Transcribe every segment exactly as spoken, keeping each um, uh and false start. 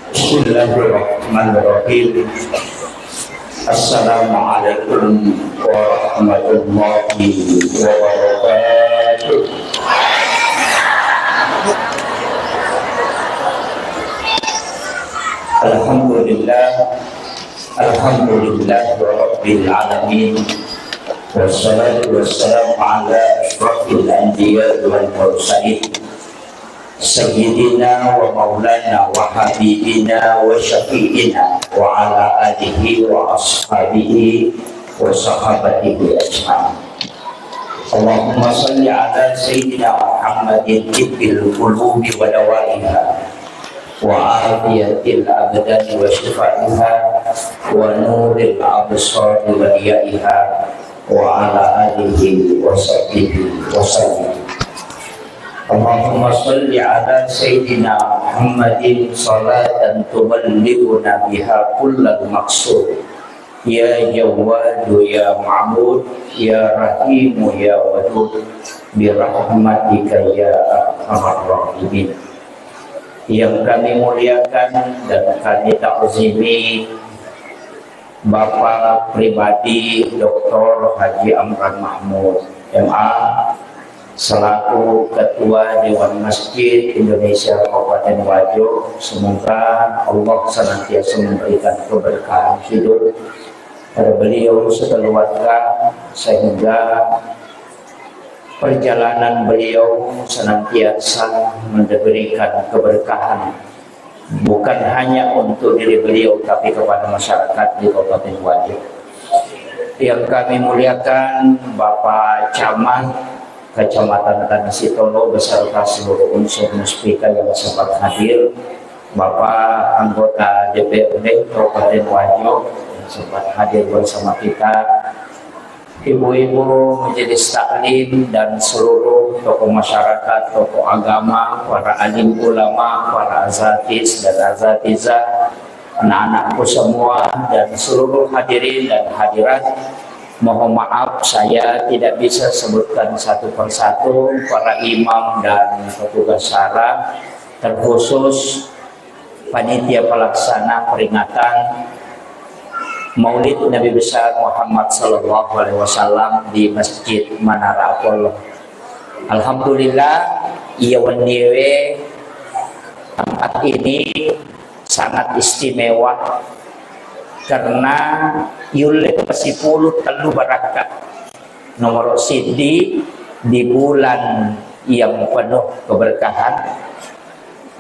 Bismillahirrahmanirrahim. Assalamualaikum warahmatullahi wabarakatuh. Alhamdulillah. Alhamdulillahirabbil alamin. Wassalatu wassalamu ala asyrafil anbiya wal mursalin. Sayyidina wa maulana wa habibina wa syafi'ina wa ala alihi wa ashabihi wa sahabatihi ajma'in. Allahumma salli ala Sayyidina Muhammadin tibbil qulubi wa dawaiha, wa afiyatil abdani wa shifaiha, wa nuril absari wa diyaiha, wa ala alihi wa sahbihi wa sallim. Allahumma salli ala Sayyidina Muhammadin salatan tuballighuna biha kullal maqsud. Ya Jawwadu ya Ma'bud, ya Rahimu ya Wadud, birahmatika ya arhamar rahimin. Yang kami muliakan dan kami takzimi Bapak pribadi Doktor Haji Amran Mahmud, M A, selaku Ketua Dewan Masjid Indonesia Kabupaten Wajo, semoga Allah senantiasa memberikan keberkahan hidup pada beliau sekeluarga, sehingga perjalanan beliau senantiasa memberikan keberkahan bukan hanya untuk diri beliau, tapi kepada masyarakat di Kabupaten Wajo. Yang kami muliakan Bapak Camat Kecamatan Tanah Sitolo beserta seluruh unsur muspika yang sempat hadir, Bapak anggota D P R D Kabupaten Wajo yang sempat hadir bersama kita, ibu-ibu majelis taklim dan seluruh tokoh masyarakat, tokoh agama, para alim ulama, para asatiz dan asatizah, anak-anakku semua, dan seluruh hadirin dan hadirat. Mohon maaf, saya tidak bisa sebutkan satu persatu para imam dan petugas syara, terkhusus panitia pelaksana peringatan Maulid Nabi Besar Muhammad sallallahu alaihi wasallam di Masjid Menara Apollo. Alhamdulillah, iya wenniwe tempat ini sangat istimewa karena yulle pasipulu tellu barakka. Nomor siddi di bulan yang penuh keberkahan,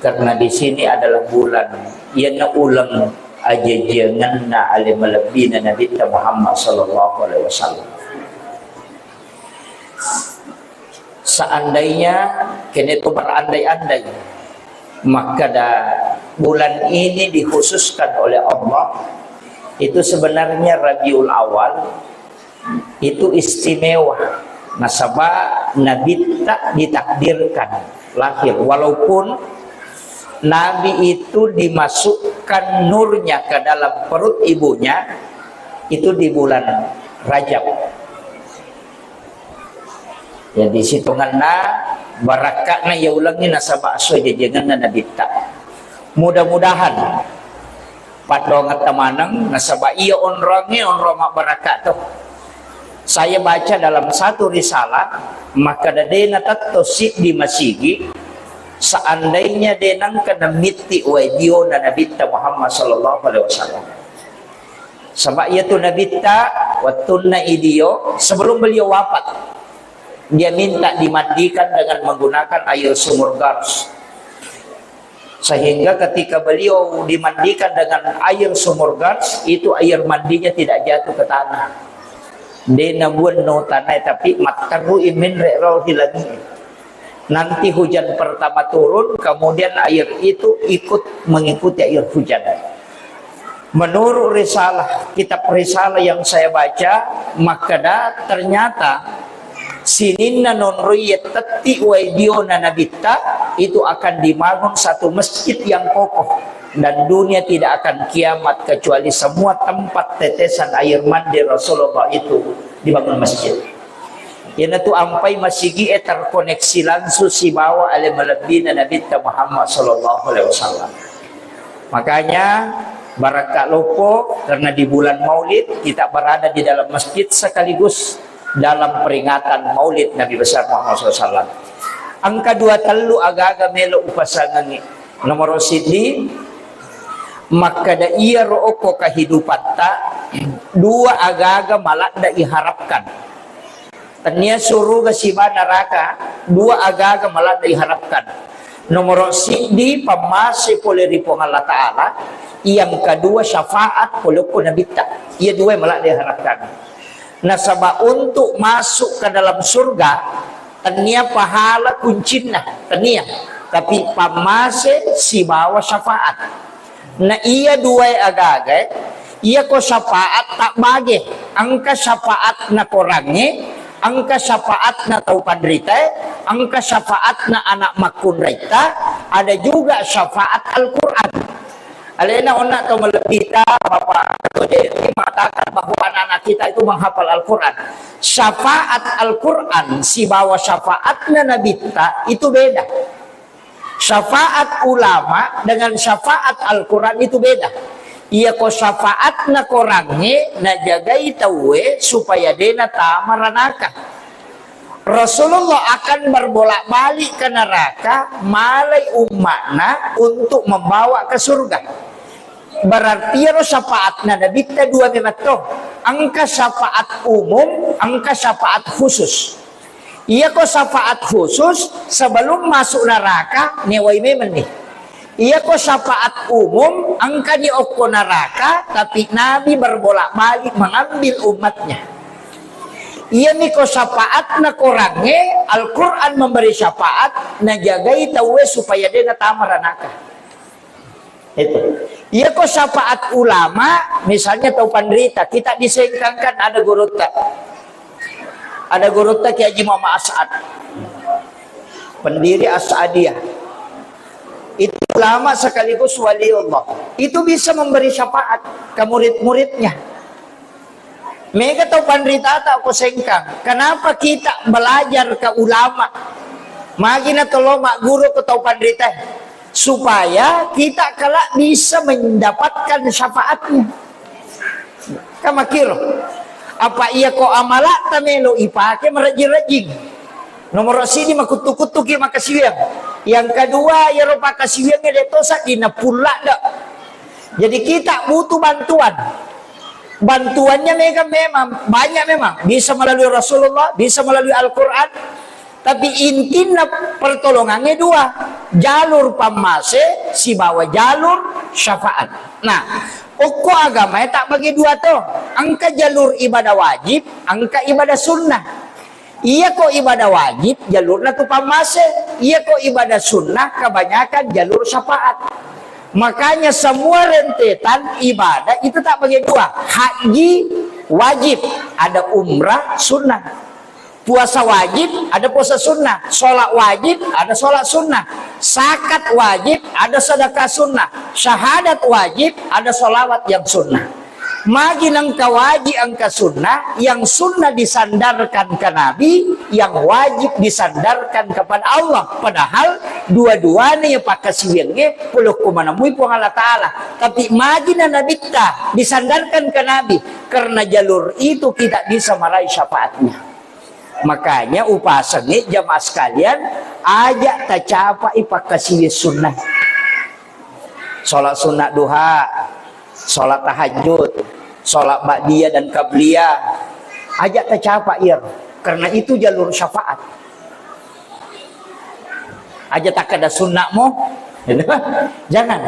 karena di sini adalah bulan iyana uleng ajajiangenna ale malebbina Nabitta Muhammad sallallahu alaihi wasallam. Seandainya kene to berandai-andai, makkada bulan ini dikhususkan oleh Allah, itu sebenarnya Rabiul Awal, itu istimewa. Nasaba Nabitta ditakdirkan lahir, walaupun Nabi itu dimasukkan nurnya ke dalam perut ibunya itu di bulan Rajab. Jadi sitongenna barakka'na iya ulengnge nasaba esso jajiangenna Nabitta. Mudah-mudahan paddoangetta maneng nasaba iya onroangnge onrong mabbarakka to. Saya baca dalam satu risalah, makkada de natetto siddi masigi seandainya de nengka namitti wae biona Nabitta Muhammad sallallahu alaihi wasallam. Saba iyatu Nabitta wettunna idio sebelum beliau wafat, dia minta dimandikan dengan menggunakan air sumur Gars. Sehingga ketika beliau dimandikan dengan air sumur Gars, itu air mandinya tidak jatuh ke tanah. De nabuang no tanah, tapi matteru iminre roh hilangi. Nanti hujan pertama turun, kemudian air itu ikut mengikuti air hujan. Menurut risalah, kitab risalah yang saya baca, makkada ternyata sininna nonroi yettetti wae biona Nabitta itu akan dibangun satu masjid yang kokoh, dan dunia tidak akan kiamat kecuali semua tempat tetesan air mandi Rasulullah itu dibangun masjid. Iyanatu ampai masigi'e terkoneksi langsung sibawa ale malebbina Nabitta Muhammad sallallahu alaihi wasallam. Makanya, barakka loppo karena di bulan Maulid kita berada di dalam masjid sekaligus dalam peringatan Maulid Nabi besar Muhammad sallallahu alaihi wasallam. Engka dua tellu agaga melo upasangengi. Nomoro siddi, makkeda iyaro okko kehidupatta, dua agaga maladde iharapkan. Tennia suruga siba neraka, dua agaga maladde iharapkan. Nomoro siddi, pammase pole ri Puang Allah Ta'ala. Yang kedua, syafaat pole okko nabitta. Iya dua maladde iharapkan. Nasaba untuk masuk ke dalam surga, tennia pahala kuncinna, tennia. Tapi pammase sibawa syafaat. Na iya duae agaga, iyako syafaat tabbage, engka syafaat na korangnge, engka syafaat na tau panritae, engka syafaat na anak makkunraitta, ada juga syafaat Al-Quran. Alena onna tau malebbita, Bapak Ketua D R I mengatakan bahwa anak-anak kita itu menghafal Al-Quran. Syafaat Al-Quran sibawa syafaatna Nabitta itu beda. Syafaat ulama dengan syafaat Al-Quran itu beda. Iyako syafaatna korangnge najagai tauwe supaya dena tama ranaka. Rasulullah akan berbolak-balik ke neraka, malai umma'na untuk membawa ke surga. Berarti iyaro syafaatna Nabitta dua memetto. Engka syafaat umum, engka syafaat khusus. Iyako syafaat khusus, sebelum masuk neraka, newai memenni. Iyako syafaat umum, engkani okko neraka, tapi Nabi berbolak-balik mengambil umatnya. Iyamiko syafaatna korangnge, Al-Quran memberi syafaat, najagai tauwe supaya dena tama ranaka. Itu. Iyako syafaat ulama, misalnya tau panrita, kita di Sengkang kan ada gurutta. Ada gurutta Kiai Haji Muhammad As'ad. Pendiri As'adiyah. Itu ulama sekaligus waliullah. Itu bisa memberi syafaat ke murid-muridnya. Mega tau panritata ko Sengkang. Kenapa kita belajar ke ulama? Magi na tolo magguru ke tau panrita. Supaya kita kelak bisa mendapatkan syafaatnya. Kan makkiro. Apa iyako amala'ta melo ipake marejjing-rejjing. Nomoro siddi makuttu-kuttuki makkasiwiang. Yang kedua, iyaro pakkasiwiangnge de tosa dinapullada. Jadi kita butuh bantuan. Bantuannya mega memang, banyak memang. Bisa melalui Rasulullah, bisa melalui Al-Quran. Tapi intinna pertolongannya dua, jalur pammase sibawa jalur syafaat. Nah, okko agamae tak bagi dua to. Engka jalur ibadah wajib, engka ibadah sunnah. Iyako ibadah wajib, jalurna tu pammase. Iyako ibadah sunnah, kebanyakan jalur syafaat. Makanya semua rentetan ibadah itu tak bagi dua. Haji wajib, ada umrah sunnah. Puasa wajib, ada puasa sunnah. Sholat wajib, ada sholat sunnah. Zakat wajib, ada sedekah sunnah. Syahadat wajib, ada sholawat yang sunnah. Magi nengka wajib engka sunnah, yang sunnah disandarkan ke Nabi, yang wajib disandarkan kepada Allah. Padahal dua-duanya yang pakkasiwiangnge pole ko manemui Puang Allah Ta'ala. Tapi magi na Nabitta disandarkan ke Nabi, karena jalur itu kita bisa meraih syafaatnya. Makanya upasengngi jamaah sekalian, aja tacapai pakkasiwi sunnah. Sholat sunnah duha, sholat tahajud, sholat ba'diyah dan qabliyah. Aja tacapa iyaro. Karena itu jalur syafaat. Aja takkeda sunnah mo. Jangan.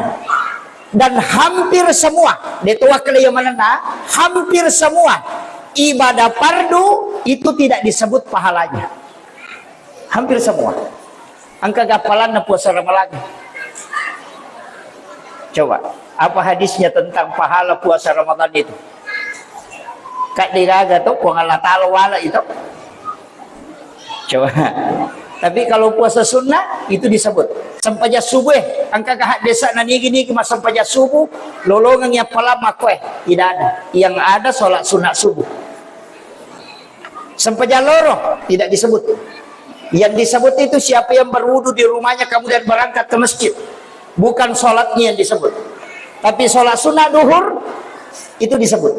Dan hampir semua, de to wakkeda iya manenna, hampir semua ibadah fardu itu tidak disebut pahalanya. Hampir semua. Engka gappalanna puasa Ramalang. Coba, apa hadisnya tentang pahala puasa Ramadan itu? Kadde gaga to, Puang Allah Ta'ala wala itu. Coba. Tapi kalau puasa sunnah, itu disebut. Sempajang subuh, eh. Engka ka haddesa na nigi-nigi ma sempajang subuh, lolongeng ya pala makkoe. Tidak ada. Yang ada sholat sunat subuh. Sempajang loro, tidak disebut. Yang disebut itu siapa yang berwudu di rumahnya kemudian berangkat ke masjid. Bukan sholatnya yang disebut. Tapi sholat sunnah duhur itu disebut.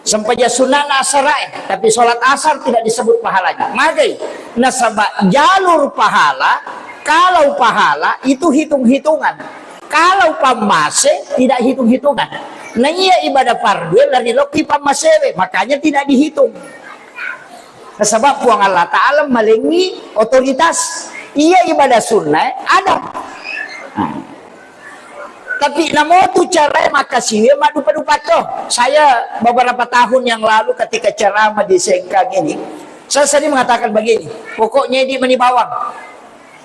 Sempajang sunnah asar, eh, tapi sholat asar tidak disebut pahalanya. Magai? Nasaba jalur pahala, kalau pahala itu hitung-hitungan. Kalau pammase tidak hitung-hitungan. Nah, iya ibadah fardu lari lokki pammasewe, makanya tidak dihitung. Nasaba Puang Allah Ta'ala malengi otoritas. Iya ibadah sunnah, eh, ada. Nah. Tapi namotu carae makkasiwiang maddupa-dupa to. Saya beberapa tahun yang lalu ketika ceramah di Sengkang ini, saya sering mengatakan begini, pokoknya idi mani bawang.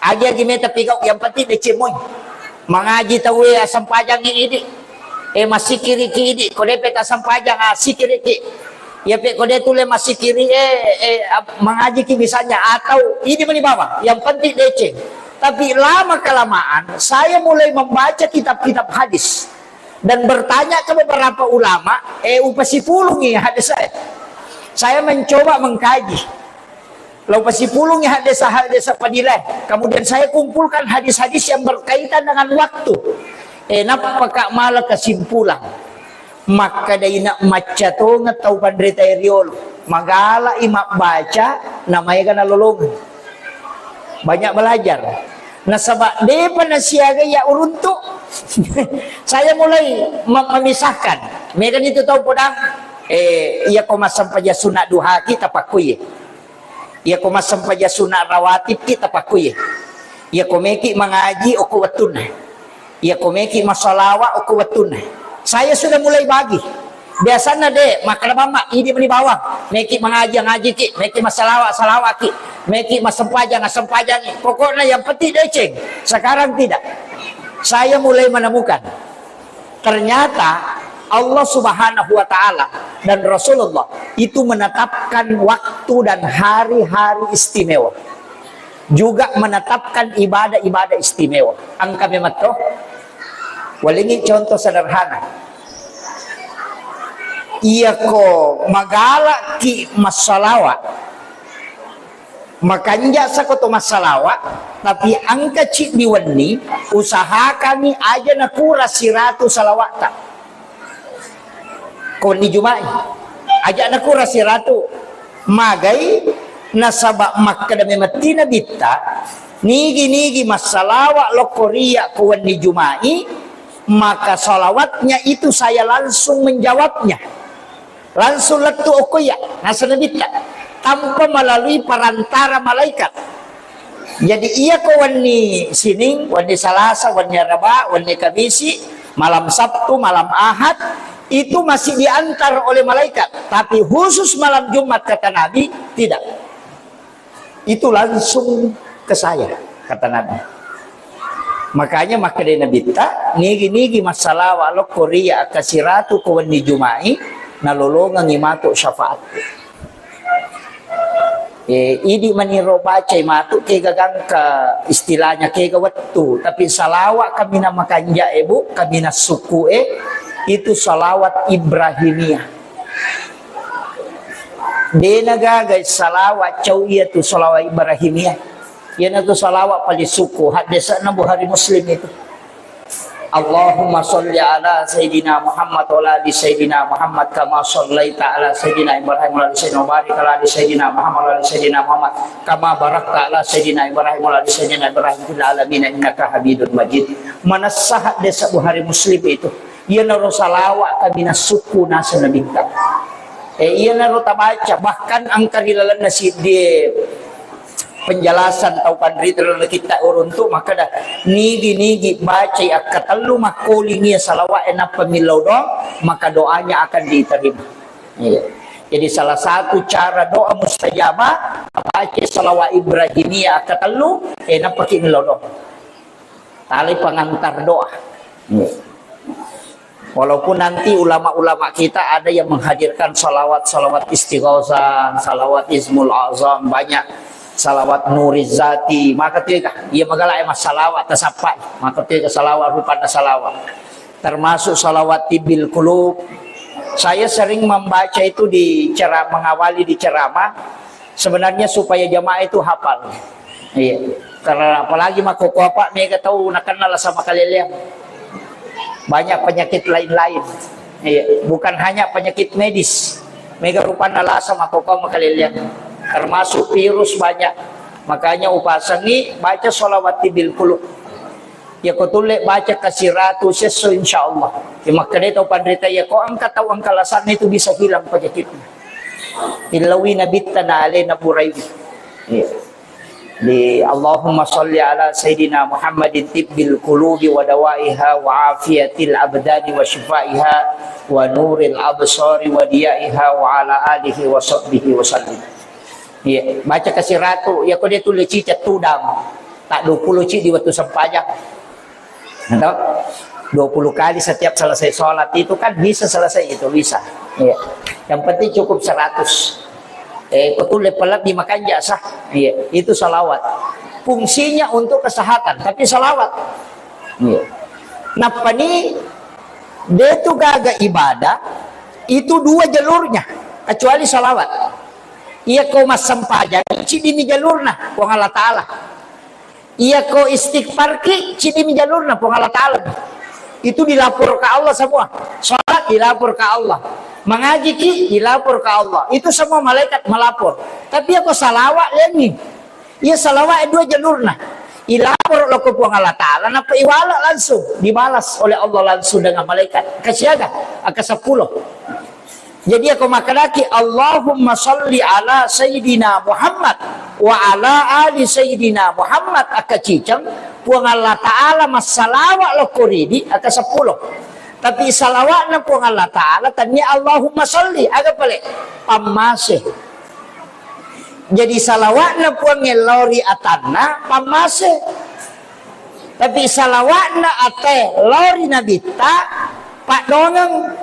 Agi-agi meta pigau, yang penting deceng moi. Mangaji tauwe, assempajangi idi. Eh, massikiriki idi, ko depe tassempajang, ah, sikiriki. Iya pe ko de tulle massikiri, eh, eh, ap-, mangajiki misalnya, atau idi mani bawang, yang penting deceng. Tapi lama kelamaan, saya mulai membaca kitab-kitab hadis dan bertanya ke beberapa ulama, eh, upasipulungi hadis saya. Saya mencoba mengkaji. Lau pasipulungi hadis-hadis padilai. Kemudian saya kumpulkan hadis-hadis yang berkaitan dengan waktu. Eh, nappaka mala kesimpulan. Makkeda ina macca tongeng tau panrita riolo. Magalai mabbaca, namaega nalolongeng. Banyak belajar. Nasaba depa nasiaga iya uruntu. Saya mulai mem-, memisahkan. Mega nitu tau podang, eh, iya ko massempajang sunat duhaki tapakkuye. Iya ko massempajang sunat rawatibki tapakkuye. Iya ko meki mangaji okko wettunna. Iya ko meki massalawa okko wettunna. Saya sudah mulai bagi. Biasanna de, makkeda bamma, idi mani bawang. Meki mangaji, ngajiki, meki massalawa, salawaki, meki massempajang, assempajangi. Pokoknya yang penting deceng. Sekarang tidak. Saya mulai menemukan. Ternyata Allah Subhanahu wa Ta'ala dan Rasulullah itu menetapkan waktu dan hari-hari istimewa. Juga menetapkan ibadah-ibadah istimewa. Engka memang to. Walingi contoh sederhana. Iya ko magalaki massalawa, makanja sako to massalawa, tapi engka ciddi wenni, usahakani aja nakura siratu salawata. Ko wenni Juma'i, aja nakura siratu. Magai? Nasaba makkeda memetti Nabitta, nigi-nigi massalawa lokko riya ko wenni Juma'i, maka salawatnya itu saya langsung menjawabnya. Langsung lettu okko iya, naseng Nabitta, tanpa melalui perantara malaikat. Jadi, iya ko wenni Sining, wenni Salasa, wenni Araba, wenni Kamisi, malam Sabtu, malam Ahad, itu masih diantar oleh malaikat. Tapi khusus malam Jumat, kata Nabi, tidak. Itu langsung ke saya, kata Nabi. Makanya makkeda Nabitta, nigi-nigi massalawa lokko riya akkasiratu ko wenni Juma'i, nalolongengi matu syafaat. Eh, idi maniro bacai matu kega gangka istilahnya kega wettu, tapi salawa kaminang makanja e bu, kaminang suku e, itu salawat Ibrahimiyah. Dena gaga salawat cau iya tu salawat Ibrahimiyah. Iyana tu salawat paling suku, haddese'na Bukhari Muslim itu. Allahumma salli ala Sayyidina Muhammad wa ala ali Sayyidina Muhammad kama sallaita ala Sayyidina Ibrahim wa ala ali Sayyidina, wa barik ala ali Sayyidina Muhammad wa ala ali Sayyidina Muhammad kama barakta ala Sayyidina Ibrahim wa ala ali Sayyidina Ibrahim fil alamin innaka Hamidun Majid. Manessa haddesa Bukhari Muslim itu. Iyanaro salawa kaminang suku naseng Nabitta. Eh, iyanaro tabaca, bahkan engka ri lalenna siddi penjelasan tau panrita ri laleng kitta uruntu makkeda, nigi-nigi bacai akkatellu makkoling iya salawa'e nappa millau doang, maka doanya akan diterima. Iya. Jadi salah satu cara doa mustajabah, baca salawat Ibrahimiyah akkatellu, eh, nappaki millau doang. Talai pengantar doa. Iya. Walaupun nanti ulama-ulama kita ada yang menghadirkan salawat-salawat istighosah, salawat Ismul Azam, banyak salawat Nurizati, maka tiga, iya magala emang salawat tasappai, maka tiga salawat rupanna salawat. Termasuk salawat tibbil qulub. Saya sering membaca itu di ceramah, mengawali di ceramah, sebenarnya supaya jamaah itu hafal. Iya. Karena apalagi makkokkoe apa mega tau nakennala sama kaleleang. Banyak penyakit lain-lain. Iya, bukan hanya penyakit medis. Mega rupanna lasa makkokko makaleleang. Termasuk virus banyak. Makanya upasengi baca sholawat tibbil qulub. Iya ko tulle baca kasiratu sesso, insyaallah. Iya makkeda tau panrita, iya ko engka tau engka lasanna itu bisa hilang penyakitnya. Illawi nabitta na alena buraiwi. Iya. Di Allahumma shalli ala Sayyidina Muhammadin tibbil qulubi wa dawaiha wa afiyatil abdani wa shifaiha wa nuril absari wa diyaiha wa ala alihi wa sahbihi wa sallim. Iya, baca kasiratu, iya ko de tulle cicak tudang. Tak dua puluh ci di waktu sempajang. Atau dua puluh kali setiap selesai sholat itu kan bisa selesai itu, bisa. Iya. Yang penting cukup seratus. Eh, ko tulle pelebbi makanja sah. Iya, itu salawat. Fungsinya untuk kesehatan, tapi salawat. Iya. Nappani de tu gaga ibadah itu dua jalurnya, kecuali salawat. Iya ko massempajang, ciddi mi jalurna Puang Allah Ta'ala. Iya ko istighfar ki, ciddi mi jalurna Puang Allah Ta'ala. Itu dilapor ke Allah semua. Salat dilapor ke Allah. Mengaji ki, dilapor ke Allah. Itu semua malaikat melapor. Tapi iya ko salawat lengi. Iya salawat dua jalurna. Ilapor lo ke Puang Allah Ta'ala, napa iwala langsung. Dibalas oleh Allah langsung dengan malaikat. Kesiaga, aka sepuluh. Jadi, iya ko makkedaki, "Allahumma shalli ala Sayyidina Muhammad wa ala ali Sayyidina Muhammad," akka ciceng, Puang Allah Ta'ala massalawa lokko ridi, akka seppulo. Tapi salawatna Puang Allah Ta'ala, tania Allahumma shalli, aga pale? Pammase. Jadi, salawatna Puang lao ri atanna, pammase. Tapi salawatna ate lao ri Nabitta, paddongeng.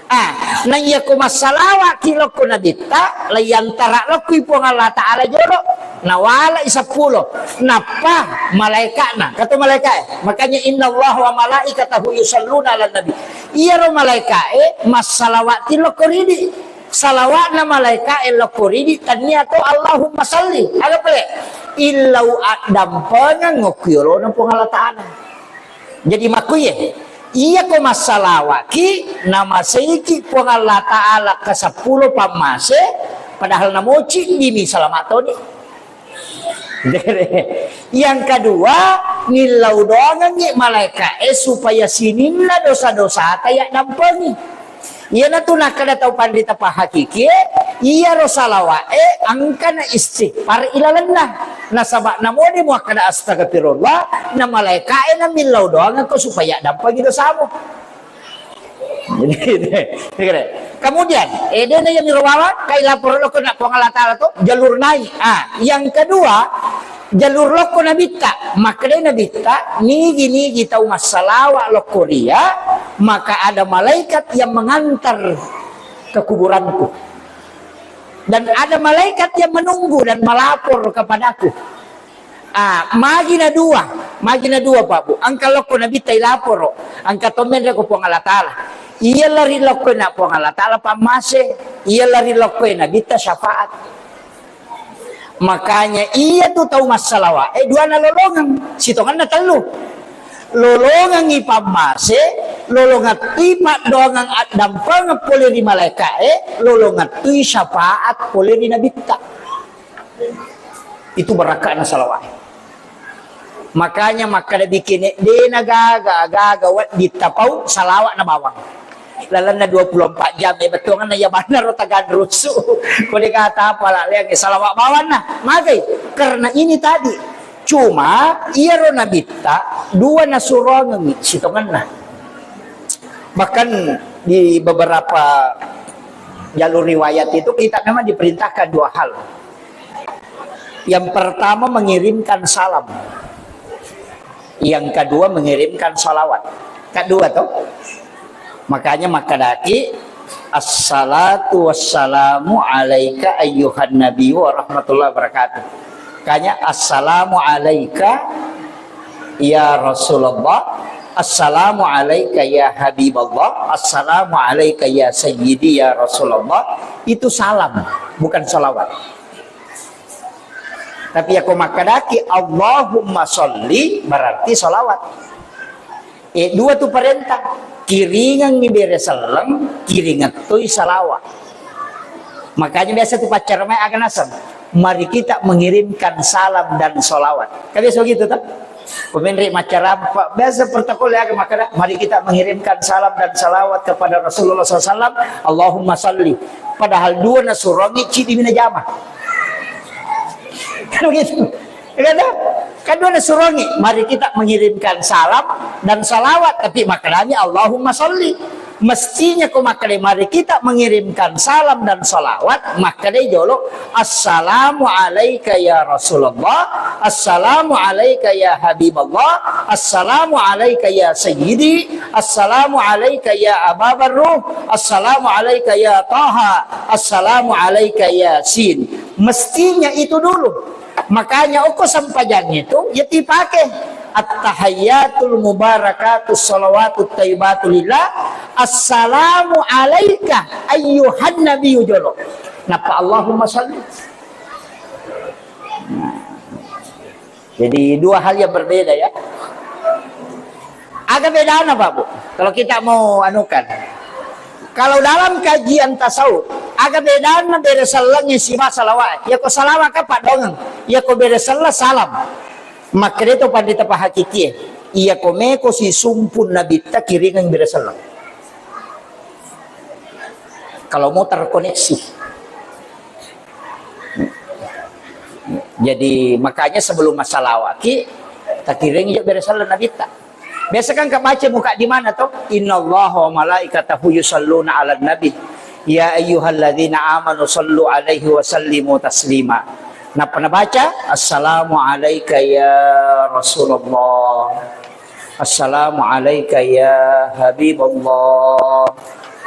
Ah, na iya ko massalawaki lokko Nabitta, laiyantara lokkoi Puang Allah Ta'ala jolo, nawalai seppulo. Nappa malaikatna, kata malaikae, makanya innallaha wa malaikatahu yusalluna ala nabi. Iyaro malaikae massalawati lokko ridi. Salawatna malaikae lokko ridi, tania to Allahumma salli. Aga pale? Illau addampengeng okko yolona Puang Allah Ta'ala. Jadi makkuye, iya ko massalawaki, namaseiki Puang Allah Ta'ala ke seppulo pammase, padahal namoci dimi salama toni. Yang kedua, nillau doangengngi malaikae supaya sininna dosa-dosata yaddampengi. Iyanatu nakkeda tau panrita pahakikie, iyaro salawa'e engkana istighfar ilalenna. Nasaba namode muakkeda astagfirullah, na malaika'e namillau doangekko supaya dampengi dosamu. Jadi, kemudian, eh, dena yang dirawat, kai lapor lo kena Puang Allah Ta'ala tu, jalur naik. Ah, yang kedua, jalur lokko Nabitta, makkedai Nabitta, nigi-nigi tau massalawa lokko ria, maka ada malaikat yang mengantar ke kuburanku. Dan ada malaikat yang menunggu dan melapor kepadaku. Ah, magi na dua, magi na dua, Pak Bu. Engka lokko Nabitta ilaporo, engka tommenre ko Puang Allah Ta'ala. Iya lari lokko na Puang Allah Ta'ala pammase, iya lari lokko Nabitta syafaat. Makanya iya tu tau massalawa, eh, dua nalolongeng, sitongenna tellu. Lolongengi pammase, lolongettui paddoangeng addampengeng pole ri malaika'e, lolongettui syafaat pole ri Nabitta. Itu barakka'na salawat. Makanya makkeda bikine, dena gaga, gaga wedding tapau salawat na bawang. Lalenna dua puluh empat jam, eh, bettuanna iya bannaro taganrusu. Ko de kata apa la leang, eh, salawat bawanna. Magai? Karena ini tadi. Cuma, iyaro Nabitta, dua nasurongengi sitongenna. Bahkan di beberapa jalur riwayat itu kita memang diperintahkan dua hal. Yang pertama mengirimkan salam. Yang kedua mengirimkan salawat. Kedua tuh. Makanya makkedaki, "Assalatu wassalamu alaika ayyuhan nabi wa rahmatullahi wabarakatuh." Makanya, "Assalamu alaika ya Rasulullah, assalamu alaika ya Habiballah, assalamu alaika ya Sayyidi ya Rasulullah." Itu salam, bukan salawat. Tapi iya ko makkedaki, "Allahumma sholli," berarti salawat. Eh, dua tu parenta. Kiringengngi bere selleng, kiringeng toi salawa. Makanya biasa tu paccara mai aga naseng, "Mari kita mengirimkan salam dan salawat." Kan biasa begitu, toh? Pemenri maccarapa, biasa protokol ya, maka, "Mari kita mengirimkan salam dan salawat kepada Rasulullah sallallahu alaihi wasallam, Allahumma salli." Padahal dua nasurongi, cidi mina jama. Kan begitu. Ya kan, toh? Kan dua nasurongi, "Mari kita mengirimkan salam dan salawat," tapi makkedani, "Allahumma salli." Mestinya ko makkeda, "Mari kita mengirimkan salam dan salawat," makkeda jolo, "Assalamu alaika ya Rasulullah, assalamu alaika ya Habiballah, assalamu alaika ya Sayyidi, assalamu alaika ya Aba Barruh, assalamu alaika ya Taha, assalamu alaika ya Sin." Mestinya itu dulu. Makanya, okko sempajang itu, ya, dipake. At-tahiyyatul mubarakatus shalawatut thayyibatu lillah. Assalamu alaika ayyuhan nabiyyu jolo. Napa Allahumma shalli? Nah. Jadi, dua hal yang berbeda, ya. Aga bedana, Pak, Bu? Kalau kita mau anukan. Kalau dalam kajian tasawuf, aga bedana bere sellengnge siba salawat. Iya ko salawat kan paddoangeng. Iya ko bere selleng salam. Makkeda to pandita pahakikie. Iya ko meko si sumpun nabitta kiringeng bere selleng. Kalau mau terkoneksi. Jadi, makanya sebelum massalawaki, takiring jo bere selleng nabitta. Biasa kan kabaca muka di mana to? "Innallaha wa malaikatahu yusalluna 'alan nabi. Ya ayyuhalladzina amanu sallu 'alaihi wa sallimu taslima." Napa nabaca? "Assalamu alaika ya Rasulullah." "Assalamu alaika ya Habiballah.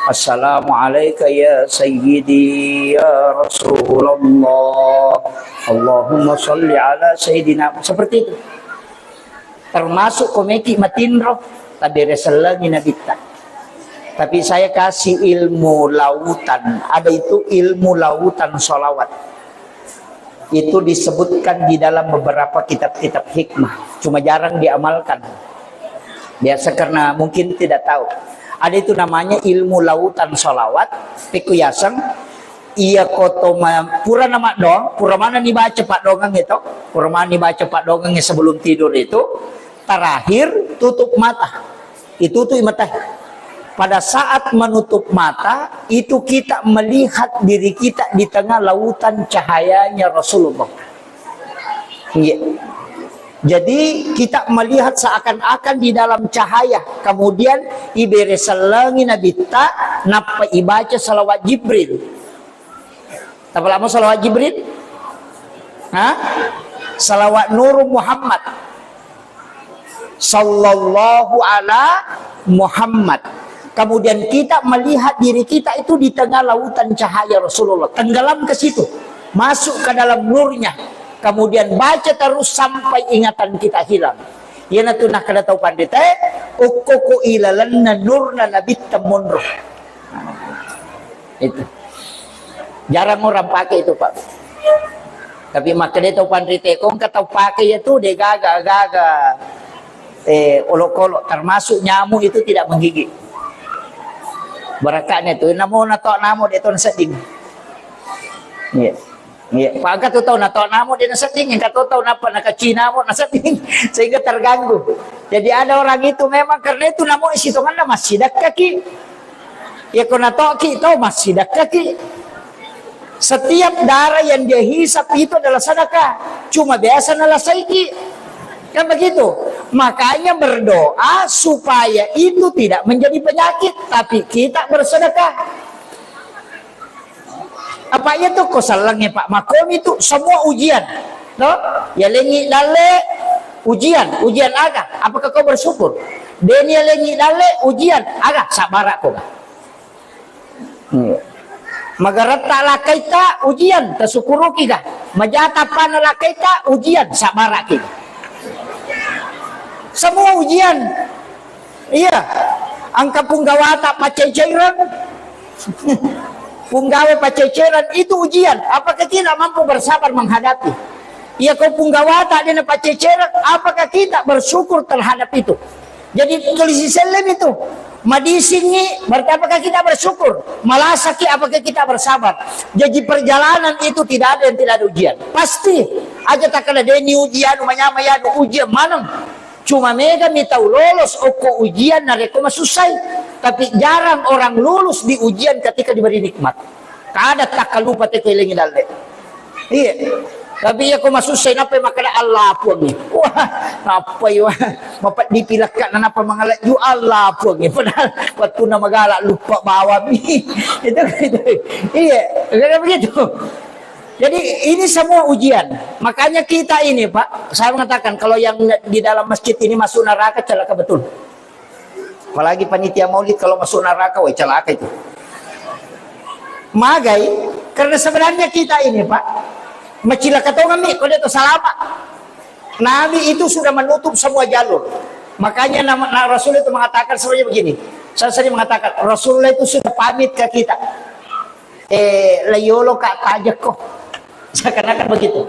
Assalamu alaika ya Sayyidi ya Rasulullah. Allahumma salli ala Sayyidina." Seperti itu. Termasuk komeki matinro, tabere sellengi nabitta. Tapi saya kasih ilmu lautan. Ada itu ilmu lautan salawat. Itu disebutkan di dalam beberapa kitab-kitab hikmah, cuma jarang diamalkan. Biasa karena mungkin tidak tahu. Ada itu namanya ilmu lautan salawat, pekku yaseng, iya koto ma-, pura nama doang, pura mana dibaca paddoangeng itu, pura mana dibaca paddoangeng sebelum tidur itu, terakhir tutup mata. Itu tuh mata. Pada saat menutup mata, itu kita melihat diri kita di tengah lautan cahayanya Rasulullah. Iya. Jadi, kita melihat seakan-akan di dalam cahaya. Kemudian, ibere sellengi nabitta, nappa ibaca salawat Jibril. Tapalamo salawat Jibril? Ha? Salawat Nuru Muhammad. Sallallahu ala Muhammad. Kemudian kita melihat diri kita itu di tengah lautan cahaya Rasulullah. Tenggelam ke situ. Masuk ke dalam nurnya. Kemudian baca terus sampai ingatan kita hilang. Iyanatu nakkeda tau panritae, "Okkoko ilalenna nurna nabitta monro." Itu. Jarang orang pakai itu, Pak. Tapi makkeda tau panritae, ko engka tau pakai itu, de gaga, gaga. Eh, olok-olok, termasuk nyamuk itu tidak menggigit. Barakaknya itu, namo nato namo de to nasedding. Iya. Iya, pa engka tu tau nato namo de nasedding, engka tu tau napa nakacina mo nasedding, sehingga terganggu. Jadi ada orang itu memang karena itu namo isitonganna massidakka ki. Ya ko natoki tau massidakka ki. Setiap darah yang dia hisap itu adalah sedekah. Cuma biasa nalasaiki. Kan begitu. Makanya berdoa supaya itu tidak menjadi penyakit, tapi kita bersedekah. Apa iya tu ko sellengnge, Pak? Makomi tu semua ujian. No? Ya lengi dalle ujian, ujian aga? Apakah kau bersyukur? Deni ya lengi dalle ujian aga? Sabara ko ga? Iya. Magaretta lakkaita ujian, tasukuruki ga? Majata pana lakkaita ujian, sabaraki ga? Semua ujian. Iya. Engka punggawata pacai-caireng. Punggawa paceceran itu ujian. Apakah kita mampu bersabar menghadapi? Iya, kau punggawata dena paceceran, apakah kita bersyukur terhadap itu? Jadi tulisi selleng itu. Madisingi, berarti apakah kita bersyukur? Malasaki, apakah kita bersabar? Jadi perjalanan itu tidak ada yang tidak ada ujian. Pasti aja takkala deni ujian, manyamai anu ujian maneng. Cuma mega mi tau lolos okko ujian narekko masussai. Tapi jarang orang lulus di ujian ketika diberi nikmat. Kada takkalupa te ko elengi dalle. Iya. Tapi iya ko masussai nappai makkeda Allah puangnge. Wah, nappai wah. Mapeddi pilakka na nappa mangalaju Allah puangnge. Padahal wattunna magala lupa bawami. Itu, itu. Iya, kan begitu. Jadi ini semua ujian. Makanya kita ini, Pak, saya mengatakan kalau yang di dalam masjid ini masuk neraka, celaka betul. Apalagi panitia maulid kalau masuk neraka, wah, celaka itu. Magai, karena sebenarnya kita ini, Pak, macilaka tongeng mi ko de to salama. Nabi itu sudah menutup semua jalur. Makanya nama, nah, Rasul itu mengatakan sebenarnya begini. Saya sering mengatakan, Rasulullah itu sudah pamit ke kita. Eh, layolo ka tajekko. Seakan-akan begitu.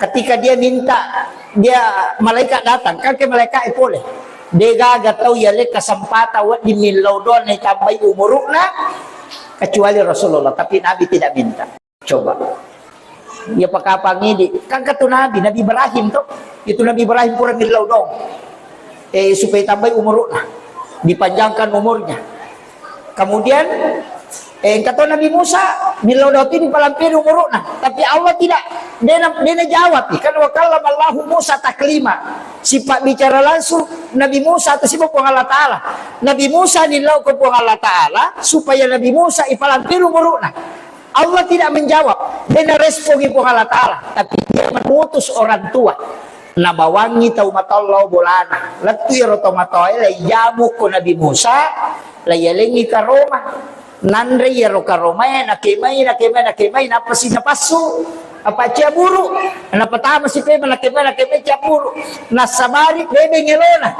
Ketika dia minta, dia malaikat datang, kan ke malaikat e pole. Degaga tau yale kesempatan wedding millau doang naitambai umurukna, kecuali Rasulullah, tapi Nabi tidak minta. Coba. Iya pakapang idi. Kan katu Nabi, Nabi Ibrahim to. Itu Nabi Ibrahim pura millau doang. Eh, supaya tambai umurukna. Dipanjangkan umurnya. Kemudian, eh, engka to Nabi Musa, millau doang tu dipalampiri umurukna. Tapi Allah tidak, dena, dena jawab. Kan wa kallama Allahu Musa taklima. Sifat bicara langsung Nabi Musa atau sifat Puang Allah Ta'ala. Nabi Musa nillau ke Puang Allah Ta'ala supaya Nabi Musa ipalampiri umurukna. Allah tidak menjawab, dena respongi Puang Allah Ta'ala, tapi dia mengutus orang tua. Nabawangi tau matoa lao bolana. Lettu iyaro tau matoae, laijamu ko Nabi Musa, laiyalengi karoma. Nanre iyaro karomae, nakemai, nakemai, nakemai, napasi napassu. Apa ciaburu, napatama si pema, nakemai, nakemai ciaburu. Nasabari bebeng elona.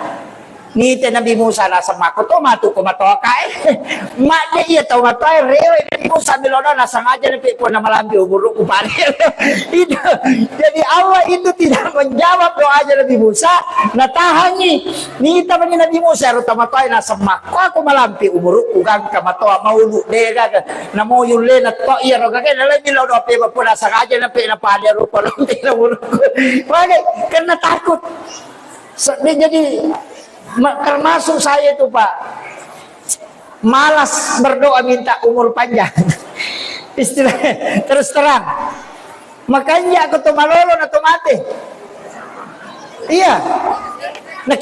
Nite Nabi Musa naseng makko to matu ko matoa kae. Madde iya tau matoa rewe Nabi Musa milona nasengaja nape pona malambi umurukku pare. Itu. Jadi Allah itu tidak menjawab doanya Nabi Musa, natahangi. Nita mani Nabi Musa ero tau matoa naseng makko aku malampi umurukku gangka matoa maulu dega. Namo yulle na to iya roga ke nalai milo dope pona sengaja nape na pada rupa lonte umurukku. Mane karena takut. Se-, dia jadi ma-, termasuk saya itu, Pak, malas berdoa minta umur panjang. Istilah terus terang. Makanya aku tuh malolo na to mate. Iya. Nah,